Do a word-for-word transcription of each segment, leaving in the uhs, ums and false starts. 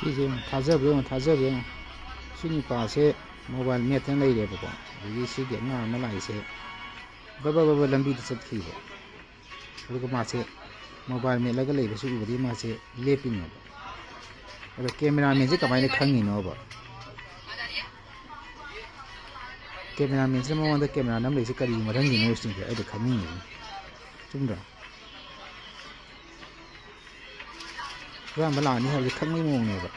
ꯁꯤꯁꯦ ꯌꯦꯡꯉꯣ, ꯊꯥꯖꯕ ꯌꯦꯡꯉꯣ, ꯊꯥꯖꯕ ꯌꯦꯡꯉꯣ꯫ ꯁꯤ ꯅꯨꯄꯥꯁꯦ ꯃꯣꯕꯥꯏꯜ ꯃꯦꯠꯇꯅ ꯂꯩꯔꯦꯕꯀꯣ꯫ ꯑꯗꯒꯤ ꯁꯤꯒꯤ ꯑꯉꯥꯡ ꯑꯃ ꯂꯥꯛꯏꯁꯦ ꯕꯕ ꯕꯕ ꯂꯝꯕꯤꯗ ꯆꯠꯈꯤꯕ꯫ ꯑꯗꯨꯒ ꯃꯥꯁꯦ ꯃꯣꯕꯥꯏꯜ ꯃꯦꯠꯂꯒ ꯂꯩꯕꯁꯤ ꯎꯕꯗꯒꯤ ꯃꯥꯁꯦ ꯂꯦꯞꯄꯤꯅꯦꯕ꯫ ꯑꯗꯣ ꯀꯦꯃꯦꯔꯥꯃꯦꯟꯁꯦ ꯀꯃꯥꯏꯅ ꯈꯪꯉꯤꯅꯣꯕ? ꯀꯦꯃꯦꯔꯥꯃꯦꯟꯁꯤꯅ ꯃꯉꯣꯟꯗ ꯀꯦꯃꯦꯔꯥ ꯅꯝꯂꯤꯁꯦ ꯀꯔꯤ ꯃꯔꯝꯒꯤꯅꯣ ꯁꯤꯅꯤꯗ ꯑꯩꯗꯤ ꯈꯪꯅꯤꯡꯉꯤꯁꯦ꯫ ꯆꯨꯝꯗ꯭ꯔꯣ? ꯍꯨꯔꯥꯟꯕ ꯂꯥꯛꯑꯅꯤ ꯍꯥꯏꯕꯁꯦ ꯈꯪꯕꯒꯤ ꯃꯑꯣꯡꯅꯦꯕ꯫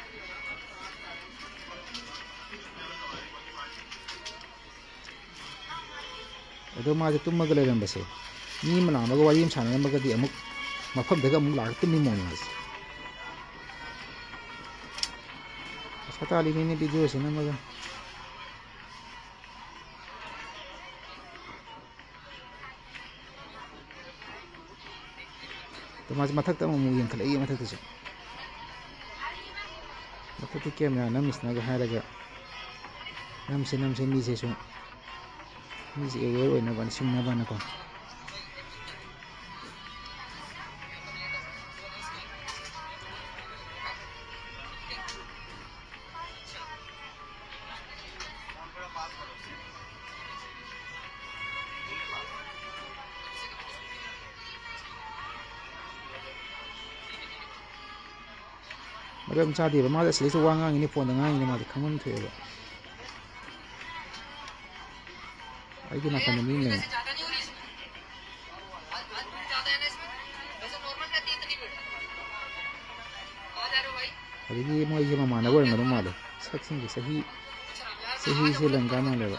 ꯑꯗꯣ ꯃꯥꯁꯦ ꯇꯨꯝꯃꯒ ꯂꯩꯔꯝꯕꯁꯦ, ꯃꯤ ꯑꯃ ꯂꯥꯛꯑꯝꯃꯒ ꯋꯥꯔꯤ ꯑꯃ ꯁꯥꯟꯅꯔꯝꯃꯒꯗꯤ ꯑꯃꯨꯛ ꯃꯐꯝꯗꯒ ꯑꯃꯨꯛ ꯂꯥꯛꯑꯒ ꯇꯨꯝꯃꯤ ꯃꯑꯣꯡꯅꯦ ꯃꯥꯁꯦ꯫ ꯄꯩꯁꯥ ꯇꯥꯜꯂꯤꯅꯤꯅꯦ ꯚꯤꯗꯤꯑꯣꯁꯦ ꯅꯝꯃꯒ꯫ ꯑꯗꯣ ꯃꯥꯁꯦ ꯃꯊꯛꯇ ꯑꯃꯨꯛ ꯑꯃꯨꯛ ꯌꯦꯡꯈꯠꯂꯛꯏ, ꯃꯊꯛꯇꯁꯨ꯫ ꯃꯊꯛꯇ ꯀꯦꯃꯦꯔꯥ ꯅꯝꯃꯤꯁꯤꯅꯒ ꯍꯥꯏꯔꯒ ꯅꯝꯁꯦ, ꯅꯝꯁꯦ, ꯃꯤꯁꯦ ꯁꯨꯝ, ꯃꯤꯁꯦ ꯑꯦꯋꯦꯌꯔ ꯑꯣꯏꯅꯕꯅ, ꯁꯤꯡꯅꯕꯅꯀꯣ꯫ ꯃꯔꯝ ꯆꯥꯗꯦꯕ꯫ ꯃꯥꯗꯤ ꯑꯁꯤꯗꯩꯁꯨ ꯋꯥ ꯉꯥꯡꯉꯤꯅꯤ, ꯐꯣꯟꯗ ꯉꯥꯡꯉꯤꯅꯤ, ꯃꯥꯗꯤ ꯈꯪꯐꯝ ꯊꯣꯛꯑꯦꯕ꯫ ꯑꯩꯒꯤ ꯅꯥꯀꯟꯗ ꯃꯤ ꯑꯃ ꯂꯩ꯫ ꯑꯗꯒꯤ ꯃꯣꯏꯁꯦ ꯃꯃꯥꯟꯅꯕ ꯑꯣꯏꯔꯝꯒꯗꯧ ꯃꯥꯜꯂꯦ꯫ ꯁꯛꯁꯤꯡꯁꯦ ꯆꯍꯤ, ꯆꯍꯤꯁꯦ ꯂꯦꯡꯒꯥ ꯃꯥꯜꯂꯦꯕ꯫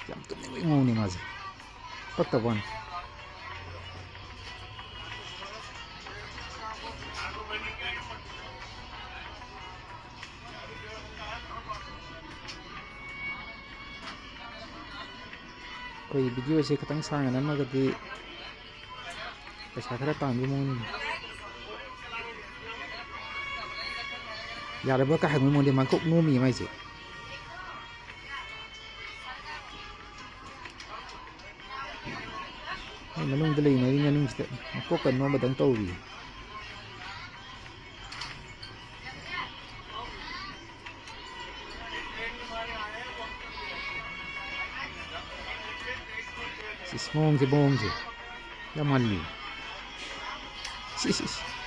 ꯌꯥꯝ ꯇꯨꯝꯅꯤꯡꯕꯒꯤ ꯃꯑꯣꯡꯅꯤ ꯃꯥꯁꯦ꯫ ꯄꯛꯇꯕ ꯋꯥꯅꯤ꯫ ꯑꯩꯈꯣꯏ ꯚꯤꯗꯤꯑꯣꯁꯦ ꯈꯤꯇꯪ ꯁꯥꯡꯅ ꯅꯝꯃꯒꯗꯤ ꯄꯩꯁꯥ ꯈꯔ ꯇꯥꯟꯕꯒꯤ ꯃꯑꯣꯡꯅꯤ꯫ ꯌꯥꯔꯕ ꯀꯥ ꯍꯪꯕ ꯃꯣꯟꯗꯦ ꯃꯀꯣꯛ ꯅꯣꯝꯃꯤ ꯃꯥꯏꯁꯦ꯫ ꯃꯣꯏ ꯃꯅꯨꯡꯗ ꯂꯩꯅꯔꯤ ꯃꯅꯨꯡꯁꯤꯗ ꯃꯀꯣꯛꯀ ꯅꯣꯝꯕꯗꯪ ꯇꯧꯔꯤ꯫ ꯁꯤꯁ, ꯃꯑꯣꯡꯁꯦ, ꯃꯑꯣꯡꯁꯦ ꯌꯥꯝ ꯃꯥꯜꯂꯤ꯫ ꯁꯤꯁ, ꯁꯤꯁ꯫